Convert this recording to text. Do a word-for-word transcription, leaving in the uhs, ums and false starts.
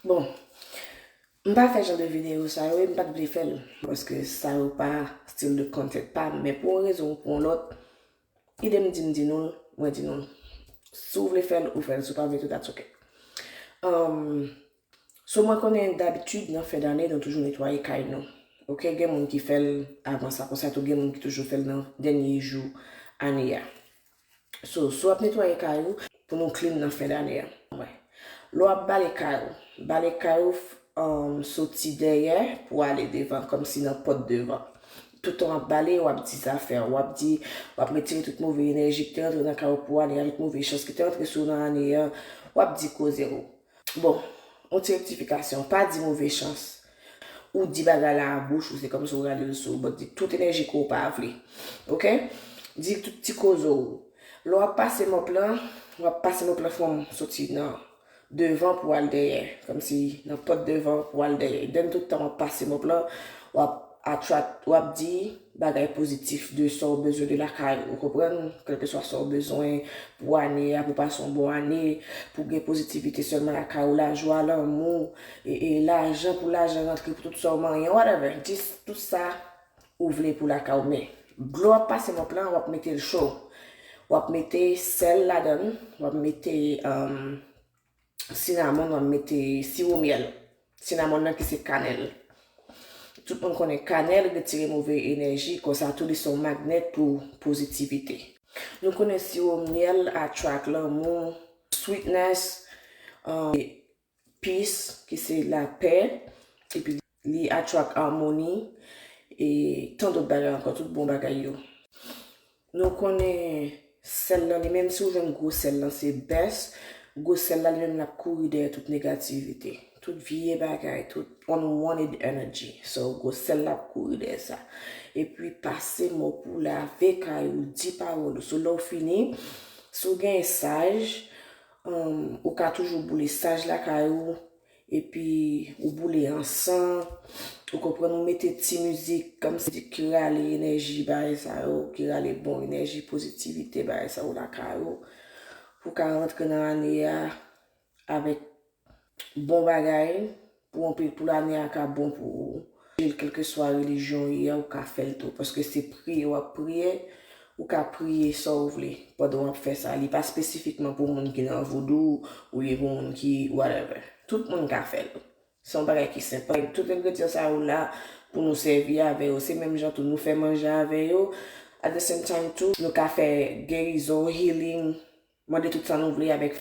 Bon, m pa fè jan de videyo sa yo e m pa t vle fè l, paske sa yo pa stil de content pa m, men pou yon rezon ou pou yon lòt, ide m di m di nou l, mwen di nou l. Si w vle fè l, ou fè l, si w pa vle tou, that's ok. Um, so mwen konnen dabitid nan fen dane nou toujou netwaye kay nou. Ok, gen moun ki fè l avan sa, konsa tou gen moun ki toujou fè l nan dènye jou ane a. So, si w ap netwaye kay ou, pou nou clean nan fen dane a. Lè w ap bale kay ou, bale kay ou um, soti dèyè pou ale devan, kòmsi nan pòt devan. Tout tan w ap bale, w ap di zafè, w ap di, w ap retire tout move enèji ki te rantre nan kay ou pou ale a, tout move chans ki te rantre sou ou nan ane a, w ap di koze ou. Bon, yon ti rektifikasyon, pa di move chans. Ou di bagay la a bouch ou, se kòmsi w rale l sou ou, but di tout enèji ke w pa vle. Ok? Di tout ti koze ou. Lè w ap pase mòp lan, w ap pase mòp lan from soti nan devan pou al dèyè, kòmsi nan pòt devan pou al dèyè. Then tout tan w ap pase mòp lan, w ap attract, w ap di bagay pozitif de sa w bezwen de lakay ou, ou konprann? Kèlkeswa sa w bezwen pou ane a, pou pase yon bon ane, pou gen pozitivite sèlman lakay ou, lajwa, lanmou, e, e lajan, pou lajan rantre, pou tout sa w manyen, whatever. Jis tout sa ou vle pou lakay ou. Men dlo w ap pase mòp lan, w ap mete l cho. W ap mete sèl ladan l, w ap mete um, sinamon, w ap mete siwo myèl. Sinamon nan ki se kanèl. Tout moun konnen kanèl retire move enèji, konsa tou li se yon magnèt pou pozitivite. Nou konnen siwo myèl attract lanmou, sweetness, um, peace, ki se lapè, epi li attract harmony, e tan dòt bagay ankò, tout bon bagay yo. Nou konnen sèl lan li menm, si w jwenn gwo sèl lan, se best. Gwo sèl la li menm l ap kouri dèyè tout negativite, tout vye bagay, tout unwanted energy. So, gwo sèl la ap kouri dèyè sa. Epi pase mòp ou, lave kay ou, di pawòl ou. So, lè w fini, si w gen saj, um, ou ka toujou boule saj lakay ou, epi ou boule ansan, ou konprann, ou mete ti mizik, kòmsi ki rale enèji bagay sa yo, ki rale bon enèji pozitivite bagay sa yo lakay ou, pou w ka rantre nan ane a avèk bon bagay, pou anpil, pou lane a ka bon pou ou. Kèlkeswa relijyon ou ye a, ou ka fè l tou, paske se priye w ap priye, ou ka priye sa w vle pandan w ap fè sa. Li pa espesifikman pou moun ki nan vodou, oubyen pou moun ki whatever. Tout moun ka fè l. Se yon bagay ki senp. Tout engredyan sa yo la pou nou sèvi avè yo. Se menm jan tou nou fè manje avè yo. At the same time tou, nou ka fè gerizon, healing, mande tout sa nou vle avèk